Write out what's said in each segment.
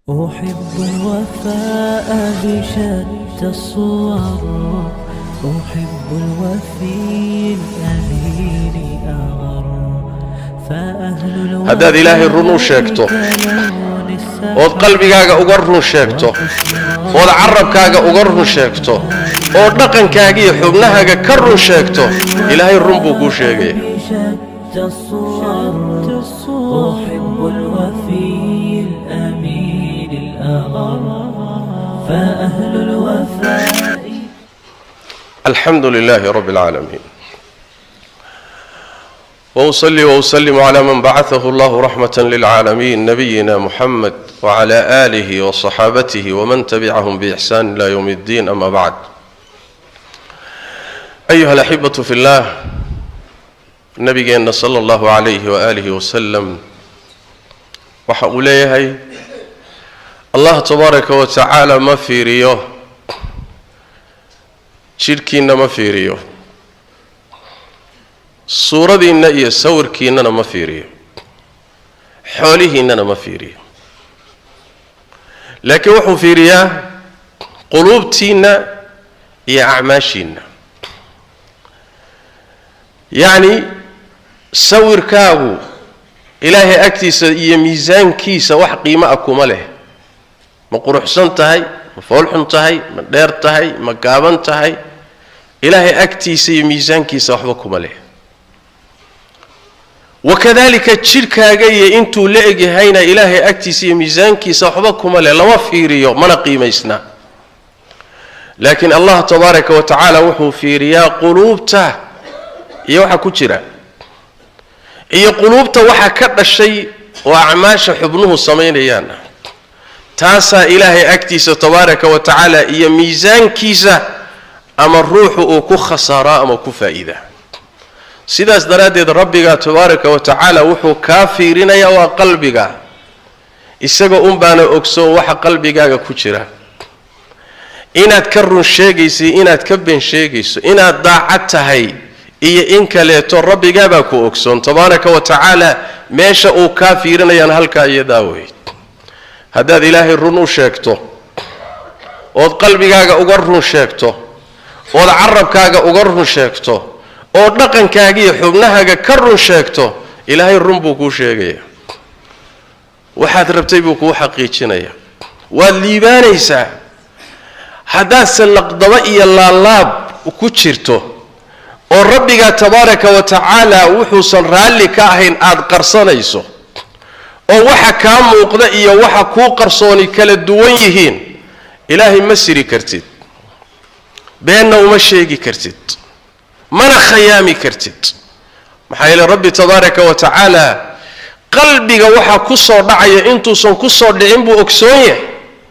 أحب الوفاء بشتى الصور، أحب الوفي الأمين أغر، فأهل Haddaad Ilaahay run u sheegto ood qalbigaaga uga run sheegto ood carabkaaga uga run sheegto oo dhaqankaaga iyo xubnahaaga ka run sheegto, Ilaahay run buu kuu sheegaya. بشتى الصور، أحب الوفي الأمين الأغر، فأهل الوفاء الحمد لله رب العالمين، واصلي واسلم على من بعثه الله رحمه للعالمين، نبينا محمد وعلى اله وصحابته ومن تبعهم باحسان الى يوم الدين. اما بعد، ايها الاحبه في الله، nabigeenna sala allahu calayhi waaalihi wasalam waxa uu leeyahay: Allah tabaaraka wa tacaala ma fiiriyo jidhkiinna, ma fiiriyo suuradiinna iyo sawirkiinnana, ma fiiriyo xoolihiinnana ma fiiriyo, laakiin wuxuu fiiriyaa quluubtiinna iyo acmaashiinna. Yacni, sawirkaagu Ilaahay agtiisa iyo miisaankiisa wax qiimo ah kuma leh. Ma quruxsan tahay, ma foolxun tahay, ma dheer tahay, ma gaaban tahay, Ilaahay agtiisa iyo miisaankiisa waxba kuma leh. Wakadalika jidhkaaga iyo intuu la egyahayna Ilaahay agtiisa iyo miisaankiisa waxba kuma leh, lama fiiriyo mana qiimaysna. Laakiin Allah tabaaraka wa tacaala wuxuu fiiriyaa quluubta iyo waxa ku jira iyo quluubta waxa ka dhashay oo acmaasha xubnuhu samaynayaan. Taasaa Ilaahay agtiisa tabaaraka wa tacaala iyo miisaankiisa ama ruuxu uu ku khasaaraa ama ku faa'iidaa. Sidaas daraaddeed Rabbiga tabaaraka wa tacaala wuxuu kaa fiirinayaa waa qalbiga. Isaga un baana ogsoon waxa qalbigaaga ku jira, inaad ka run sheegayso, inaad ka been sheegayso, inaad daacad tahay iyo in kaleeto. Rabbigaabaa ku ogsoon tabaaraka wa tacaala. Meesha uu kaa fiirinayaan halkaa iyadaa wey. Haddaad Ilaahay run u sheegto ood qalbigaaga uga run sheegto ood carabkaaga uga run sheegto oo dhaqankaaga iyo xubnahaaga ka run sheegto, Ilaahay run buu kuu sheegaya. Waxaad rabtay buu kuu xaqiijinaya, waad liibaanaysaa. Haddaadse laqdabo iyo laalaab ku jirto oo Rabbigaa tabaaraka wa tacaala wuxuusan raalli ka ahayn aada qarsanayso, oo waxa kaa muuqda iyo waxa kuu qarsooni kala duwan yihiin, Ilaahay ma siri kartid, beenna uma sheegi kartid, mana khayaami kartid. Maxaa yeele Rabbi tabaaraka wa tacaala qalbiga waxa ku soo dhacaya intuusan ku soo dhicin buu ogsoon yahay,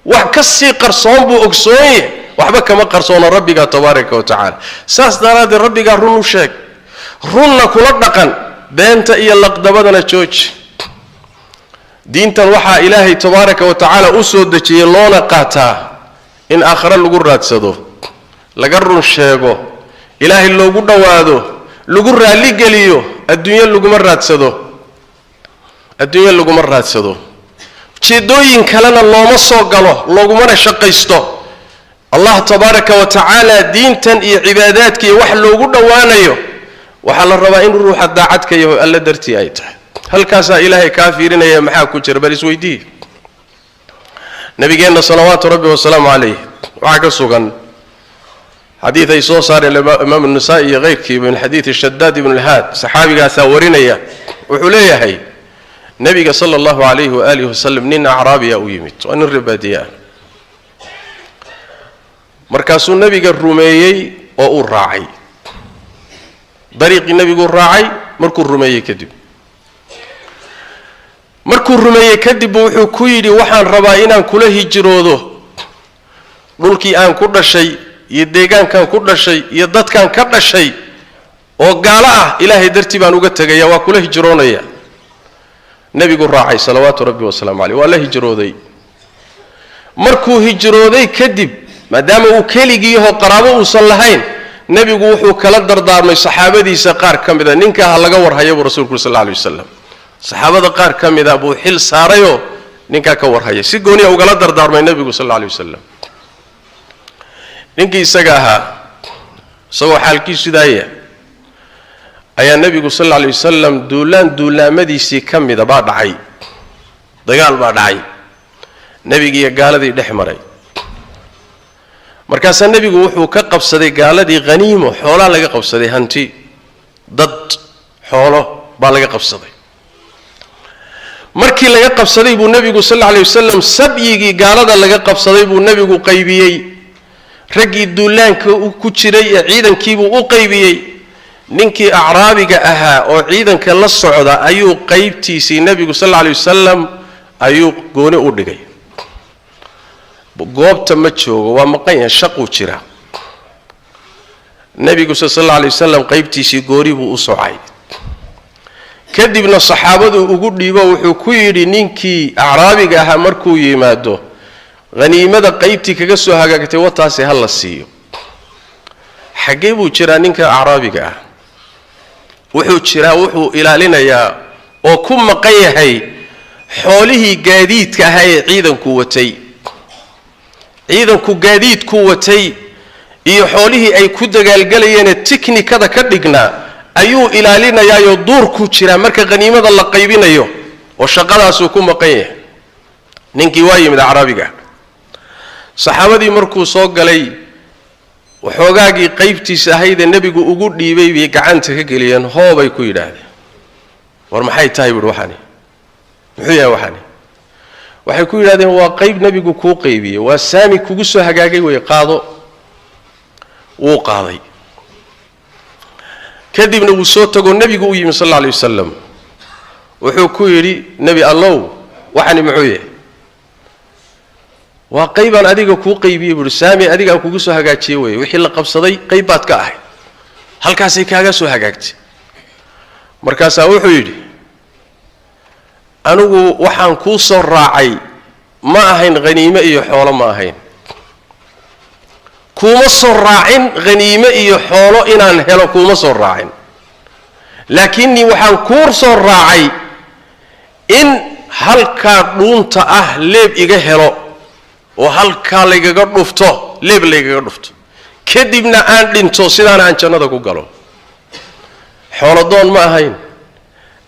wax ka sii qarsoon buu ogsoon yahay. Waxba kama qarsoono Rabbiga tabaaraka wa tacaala. Saas daraaddeed Rabbigaa run u sheeg, runna kula dhaqan, beenta iyo laqdabadana jooji. Diintan waxaa Ilaahay tabaaraka wa tacaala u soo dejiyey loona qaataa in aakhare lagu raadsado, laga run sheego, Ilaahay loogu dhowaado, lagu raalligeliyo. Adduunyo laguma raadsado, adduunyo laguma raadsado, ujeedooyin kalena looma soo galo, loogumana shaqaysto. Allah tabaaraka wa tacaala diintan iyo cibaadaadka iyo wax loogu dhowaanayo waxaa la rabaa in ruuxa daacad ka yaho, Alla dartii ay tahay. Halkaasaa Ilaahay kaa fiirinaya maxaa ku jira, bal isweydii. Nabigeenna salawaatu Rabbi wasalaamu calayh waxaa ka sugan xadiid ay soo saareen Imaam Nasaa-i iyo keyrkii, min xadiidi Shadaad ibn lhaad, saxaabigaasaa warinaya. Wuxuu leeyahay nebiga sala allahu calayhi waalihi wasalam, nin acraabiya u yimid, waa nin rebaadiye ah. Markaasuu nebiga rumeeyey oo uu raacay dariiqii nebiguu raacay. Markuu rumeeyey kadib, markuu rumeeyey kadib buu wuxuu ku yidhi: "Waxaan rabaa inaan kula hijroodo dhulkii aan ku dhashay iyo deegaankaan ku dhashay iyo dadkaan ka dhashay oo gaalo ah. Ilaahay dartii baan uga tegaya, waa kula hijroonaya." Nebigu raacay salawaatu Rabbi wasalaamu caleyh, waa la hijrooday. Markuu hijrooday kadib, maadaama uu keligii yahoo qaraabo uusan lahayn, nebigu wuxuu kala dardaarmay saxaabadiisa qaar ka mida. "Ninkaa ha laga warhaya," buu Rasuulku sal alla alay wasalam. Saxaabada qaar ka mida buu xil saarayoo Ninkaa ka warhaya si gooniya ugala dardaarmay nebigu sal alla alay wasalam. Ninkii isaga ahaa, isagoo xaalkiisu sidaaya, ayaa nebigu sal alla alay wasalam duulaan duulaamadiisii ka mida baa dhacay, dagaal baa dhacay, nebigiiyo gaaladii dhex maray. Markaasaa nebigu wuxuu ka qabsaday gaaladii haniimo, xoolaa laga qabsaday, hanti, dad, xoolo baa laga qabsaday. Markii laga qabsaday buu nebigu sal alla alay wasalam sabyigii gaalada laga qabsaday buu nebigu qaybiyey. Raggii duulaanka ku jiray ee ciidankiibuu u qaybiyey. Ninkii acraabiga ahaa oo ciidanka la socda ayuu qaybtiisii nebigu sal alla alay wasalam ayuu gooni u dhigay. Goobta ma joogo, waa maqan yahay, shaquu jira. Nebigu sal alla alay wasalam qaybtiisii gooni buu u socay. Kadibna saxaabadu ugu dhiibo, wuxuu ku yidhi, ninkii acraabiga ahaa markuu yimaado, haniimada qaybtii kaga soo hagaagtay wataasi ha la siiyo. Xaggee buu jiraa ninka acraabiga ah? Wuxuu jiraa, wuxuu ilaalinayaa oo ku maqan yahay xoolihii gaadiidka ahaa ee ciidanku watay. Ciidanku gaadiidku watay iyo xoolihii ay ku dagaalgalayeene tiknikada ka dhignaa ayuu ilaalinayaayoo duurku jiraa marka haniimada la qaybinayo, oo shaqadaasuu ku maqan yahay. Ninkii waa yimid acraabiga. Saxaabadii markuu soo galay, waxoogaagii qaybtiisa ahaydee nebigu ugu dhiibay bay gacanta ka geliyeen, hoobay ku yidhaahdeen. War maxay tahay, buuhi, waxani muxuu yahay waxani? Waxay ku yidhahdeen, waa qayb nebigu kuu qaybiyey, waa saami kugu soo hagaagay wey, qaado. Wuu qaaday. Kadibna wuu soo tagoo nebigu u yimi sal alla alay wasalam. Wuxuu ku yidhi, nebi allow, waxani muxuu yahay? Waa qaybaan adiga kuu qaybiyey, buuhi, saami adiga aan kugu soo hagaajiyey wey, wixii la qabsaday qayb baad ka ahayd, halkaasay kaaga soo hagaagtay. Markaasaa wuxuu yidhi, anigu waxaan kuu soo raacay ma ahayn haniime iyo xoolo, ma ahayn, kuuma soo raacin haniime iyo xoolo inaan helo kuuma soo raacin, laakiinnii waxaan kuu soo raacay in halkaa dhuunta ah leeb iga helo oo halkaa laygaga dhufto, leeb laygaga dhufto, kadibna aan dhinto, sidaana aan jannada ku galo. Xoolodoon ma ahayn,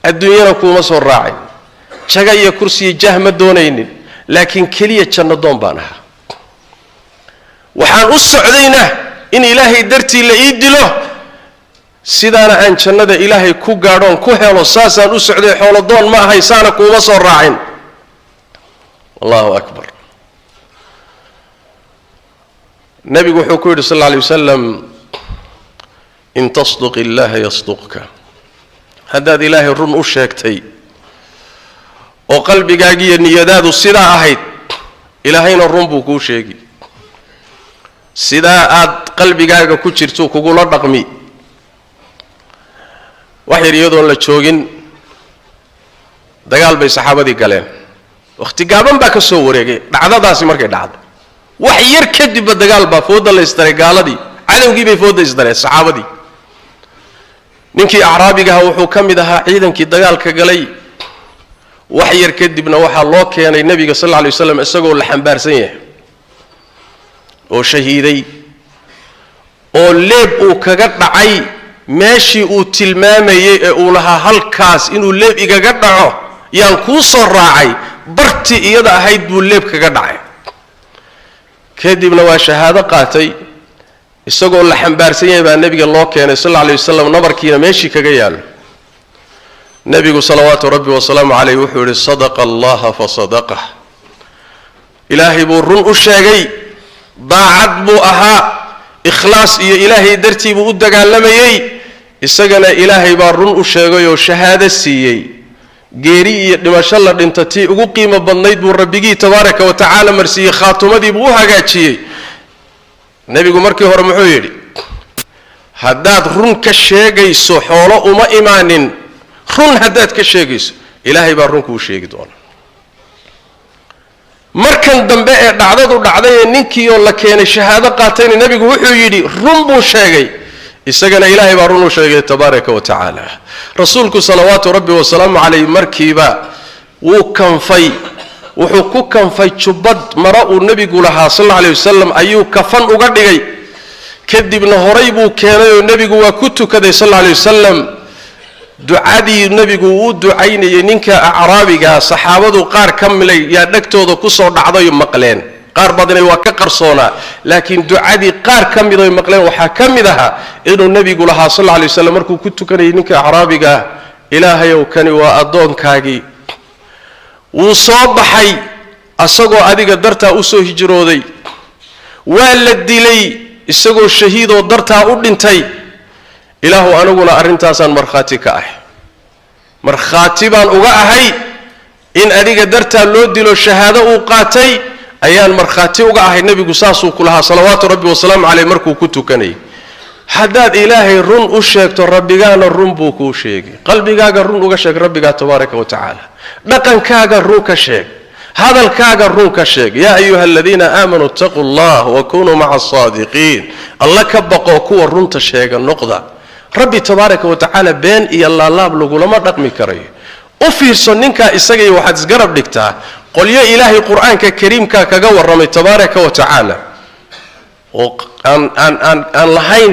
adduunyana kuuma soo raacin, jaga iyo kursiyo jah ma doonaynin, laakiin keliya jannadoon baan ahaa. Waxaan u socdayna in ilaahay dartii la ii dilo, sidaana aan jannada ilaahay ku gaadhoon ku helo, saasaan u socday, xoolodoon ma ahay, saana kuuma soo raacin. Allahu akbar. Nebigu wuxuu ku yidhi sal alla alay wasalam, in tasduq illaaha yasduqka. Haddaad ilaahay run u sheegtay oo qalbigaagiiyo niyadaadu sidaa ahayd, ilaahayna run buu kuu sheegi. Sidaa aad qalbigaaga ku jirtuu kugula dhaqmi. Wax yar iyadoon la joogin dagaal bay saxaabadii galeen. Wakhti gaaban baa ka soo wareegay dhacdadaasi. Markay dhacdo wax yar kadibba dagaal baa fooda la isdaray, gaaladii cadowgii bay fooda isdareen saxaabadii. Ninkii acraabigaha wuxuu ka mid ahaa ciidankii dagaalka galay. Wax yar kadibna waxaa loo keenay nebiga sal alla alay waslam isagoo la xambaarsan yahay oo shahiiday, oo leeb uu kaga dhacay meeshii uu tilmaamayey ee uu lahaa, halkaas inuu leeb igaga dhaco yaan kuu soo raacay, bartii iyada ahayd buu leeb kaga dhacay. Kadibna waa shahaado qaatay. Isagoo la xambaarsan yahay baa nebiga loo keenay sal alla alay wasalam, nabarkiina meeshii kaga yaallo. Nebigu salawaatu rabbi wasalaamu caleyh wuxuu yidhi, sadaqa allaha fasadaqah. Ilaahay buu run u sheegay, daacad buu ahaa, ikhlaas iyo ilaahay dartii buu u dagaalamayey, isagana ilaahay baa run u sheegay oo shahaado siiyey. Geeri iyo dhimasho la dhinta tii ugu qiimo badnayd buu rabbigii tabaaraka wa tacaala marsiiyey, khaatumadii buu u hagaajiyey. Nebigu markii hore muxuu yidhi? Haddaad run ka sheegayso, xoolo uma imaanin, run haddaad ka sheegayso, ilaahay baa run kuu sheegi doona. Markan dambe ee dhacdadu dhacday ee ninkii oo la keenay shahaado qaatayna, nebigu wuxuu yidhi, run buu sheegay, isagana ilaahay baa run u sheegay tabaaraka wa tacaala. Rasuulku salawaatu rabbi wasalaamu calayh markiiba wuu kanfay. Wuxuu ku kanfay jubbad maro uu nebigu lahaa sal alla alay wasalam ayuu kafan uga dhigay. Kadibna horay buu keenay oo nebigu waa ku tukaday sal alla alay wasalam. Ducadii nebigu uu ducaynayay ninka acraabigaa saxaabadu qaar ka milay yaa dhegtooda kusoo dhacdayo maqleen, qaar badinay waa ka qarsoonaa, laakiin ducadii qaar ka midoy maqleen waxaa ka mid ahaa inuu nebigu lahaa sal alla alay waslam markuu ku tukanayay ninka acraabigaa: "Ilaahayow, kani waa addoonkaagii, wuu soo baxay asagoo adiga dartaa usoo hijrooday, waa la dilay isagoo shahiidoo dartaa u dhintay. Ilaahu, aniguna arrintaasaan markhaati ka ahay, markhaati baan uga ahay in adiga dartaa loo dilo, shahaado uu qaatay ayaan markhaati uga ahay." Nebigu saasuu ku lahaa salawaatu rabbi wasalaamu caleyh markuu ku tukanayay. Haddaad Ilaahay run u sheegto, Rabbigaana run buu kuu sheegay. Qalbigaaga run uga sheeg Rabbigaa tabaaraka wa tacaala, dhaqankaaga run ka sheeg, hadalkaaga run ka sheeg. Yaa ayuha aladiina aamanuu ittaquu allah wa kunuu maca asaadiqiin. Alla ka baqoo kuwa runta sheega noqda. Rabbi tabaaraka wa tacaala been iyo laalaab lagulama dhaqmi karayo. U fiirso ninkaa isagaiyo waxaad isgarab dhigtaa qolyo Ilaahay Qur-aanka kariimka kaga warramay tabaaraka wa tacaala oo aan aan aan aan lahayn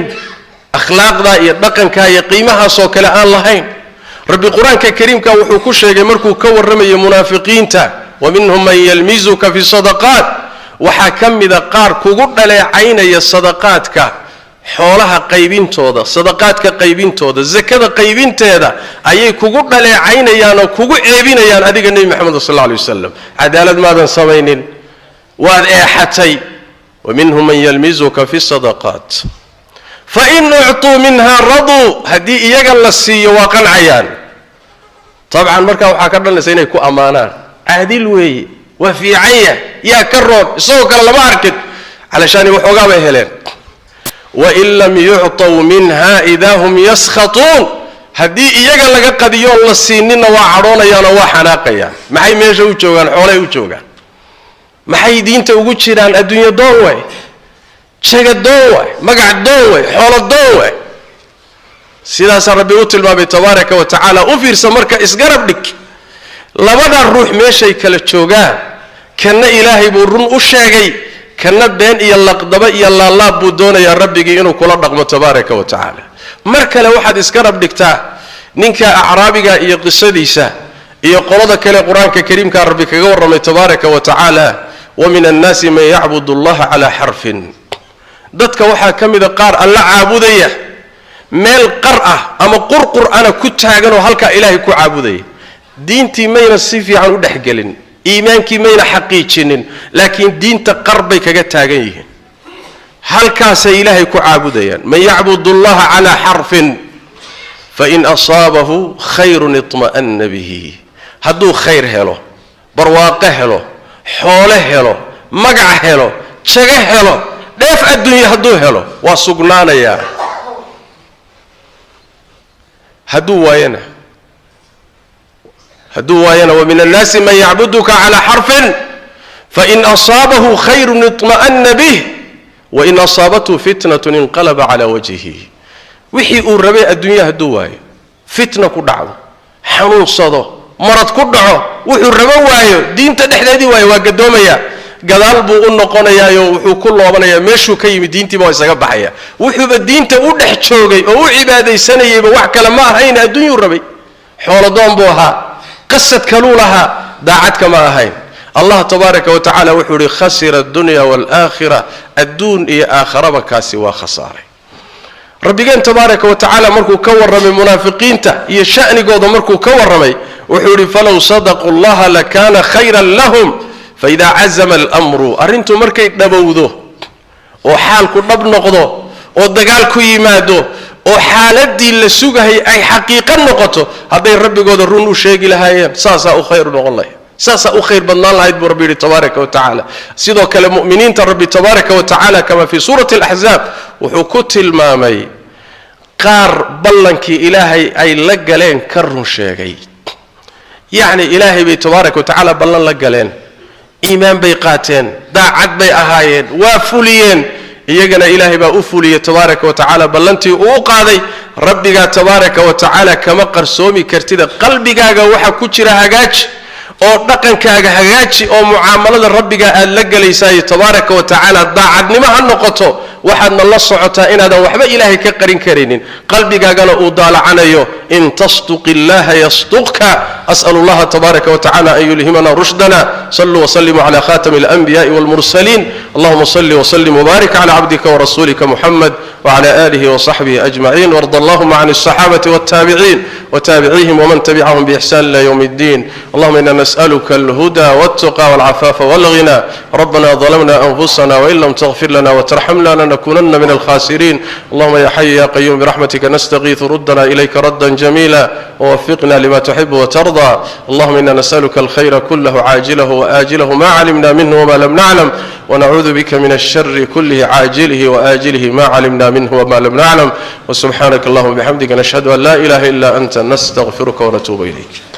akhlaaqdaa iyo dhaqankaa iyo qiimahaasoo kale aan lahayn. Rabbi Qur-aanka kariimka wuxuu ku sheegay markuu ka warramayo munaafiqiinta: "Wa minhum man yalmizuka fi sadaqaat." Waxaa ka mida qaar kugu dhaleecaynaya sadaqaadka, xoolaha qaybintooda, sadaqaadka qaybintooda, zakada qaybinteeda ayay kugu dhaleecaynayaan oo kugu ceebinayaan adiga Nebi Maxamed sal alla alay wasalam: "Cadaalad maadan samaynin, waad eexatay." Wa minhum man yalmizuka fi sadaqaat fain ucطuu minha raduu. Haddii iyaga la siiyo waa qancayaan. Dabcan markaa waxaa ka dhalanaysa inay ku ammaanaan: "Caadil weeye, waa fiican yah, yaa ka roon, isagoo kale lama arkin," calashaani waxoogaa bay heleen. Wain lam yucطaw minha idaa hum yaskhatuun. Haddii iyaga laga qadiyoon la siininna waa cadhoonayaan oo waa xanaaqayaan. Maxay meesha u joogaan? Xoolay u joogaan. Maxay diinta ugu jiraan? Adduunyo doon way, jaga doon way, magac doon way, xoolo doon way. Sidaasaa Rabbi u tilmaamay tabaaraka wa tacaala. U fiirsa marka, isgarab dhig labada ruux meeshay kala joogaan. Kanna Ilaahay buu run u sheegay, kanna been iyo laqdaba iyo laalaab buu doonayaa Rabbigii inuu kula dhaqmo tabaaraka wa tacaala. Mar kale waxaad isgarab dhigtaa ninka acraabiga iyo qisadiisa iyo qolada kale Qur-aanka kariimkaa Rabbi kaga warramay tabaaraka wa tacaala: "Wa min annaasi man yacbudu allaha calaa xarfin." Dadka waxaa ka mida qaar Alla caabudaya meel qar ah ama qurqur ana ku taaganoo halkaa Ilaahay ku caabudaya. Diintii mayna si fiican u dhexgelin, iimaankii mayna xaqiijinin, laakiin diinta qar bay kaga taagan yihiin, halkaasay Ilaahay ku caabudayaan. Man yacbudu allaha calaa xarfin fain asaabahu khayrun iطma'ana bihi. Hadduu khayr helo, barwaaqo helo, xoole helo, magac helo, jago helo, dheef adduunye hadduu helo, waa sugnaanayaa. Hadduu waayana, wa min annaasi man yacbuduka calaa xarfin fain asaabahu khayrun iطma'ana bih wain asaabathu fitnatun inqalaba calaa wajhihi. Wixii uu rabay adduunya hadduu waayo, fitna ku dhacdo, xanuunsado, marad ku dhaco, wuxuu rabo waayo, diinta dhexdeedii waayo, waa gadoomayaa, gadaal buu u noqonayaayo wuxuu ku loobanayaa meeshuu ka yimid, diintiiba waa isaga baxaya. Wuxuuba diinta u dhex joogay oo u cibaadaysanayayba wax kale ma ahayn, adduunyuu rabay, xoolodoon buu ahaa, qasad kaluu lahaa, daacad kama ahayn. Allah tabaaraka wa tacaala wuxuu ihi: "Khasira addunya waalaakhira." Adduun iyo aakharaba kaasi waa khasaaray. Rabbigeen tabaaraka wa tacaala markuu ka warramay munaafiqiinta iyo sha'nigooda, markuu ka warramay, wuxuu yidhi: "Falow sadaquu llaha lakana khayran lahum." Faidaa cazama almru, arrintu markay dhabowdo oo xaalku dhab noqdo oo dagaal ku yimaado oo xaaladii la sugahay ay xaqiiqo noqoto, hadday Rabbigooda run u sheegi lahaayeen, saasaa u khayr noqon lahayd, saasaa u khayr badnaan lahayd, buu Rabbi yidhi tabaaraka wa tacaala. Sidoo kale mu'miniinta Rabbi tabaaraka wa tacaala, kama fii suurati Alaxzaab, wuxuu ku tilmaamay qaar ballankii Ilaahay ay la galeen ka run sheegay. Yacni Ilaahay bay tabaaraka wa tacaala ballan la galeen, iimaan bay qaateen, daacad bay ahaayeen, waa fuliyeen. Iyagana Ilaahay baa u fuliyey tabaaraka wa tacaala ballantii uu u qaaday. Rabbigaa tabaaraka wa tacaala kama qarsoomi kartida, qalbigaaga waxa ku jira hagaaji Oo dhaqankaaga hagaaji, oo mucaamalada rabbiga aad la gelaysaayo tabaaraka wa tacaala daacadnimo ha noqoto. Waxaadna la socotaa inaadan waxba Ilaahay ka qarin karaynin, qalbigaagana uu daalacanayo. In tasduq illaha yasduqka. As'al allaha tabaaraka wa tacala an yulhimana rushdana. Saluu wasallimuu cala khatami alanbiyaءi walmursaliin. Allahuma salli wslim wbaarik cala cabdika warasulika muxamed wcla alihi wصaxbihi ajmaciin, warda allahuma can الصaxaabati wاltaabiciin wtaabicihim wman tabicahum bإxsan ila ywm اddin. Allahuma ina nasأlka alhuda wاlتqى wاlcafaafa wاlغinى. Rabbana ظlamna anfusana wain lam tغfir lana wtrxamna lanakunana min alkhasiriin. Allahuma ya xay ya qayum biraxmatika nastagiiث, rudana ilayka radا jamila wوfiqna lima تxib وترضى. Allahuma ina nasأlka alkhayra kulah caajilah وآjilah ma calimna minh wma lam naclam, ونعوذ بك من الشر كله عاجله وآجله ما علمنا منه وما لم نعلم. وسبحانك اللهم وبحمدك، نشهد أن لا إله إلا أنت، نستغفرك ونتوب إليك.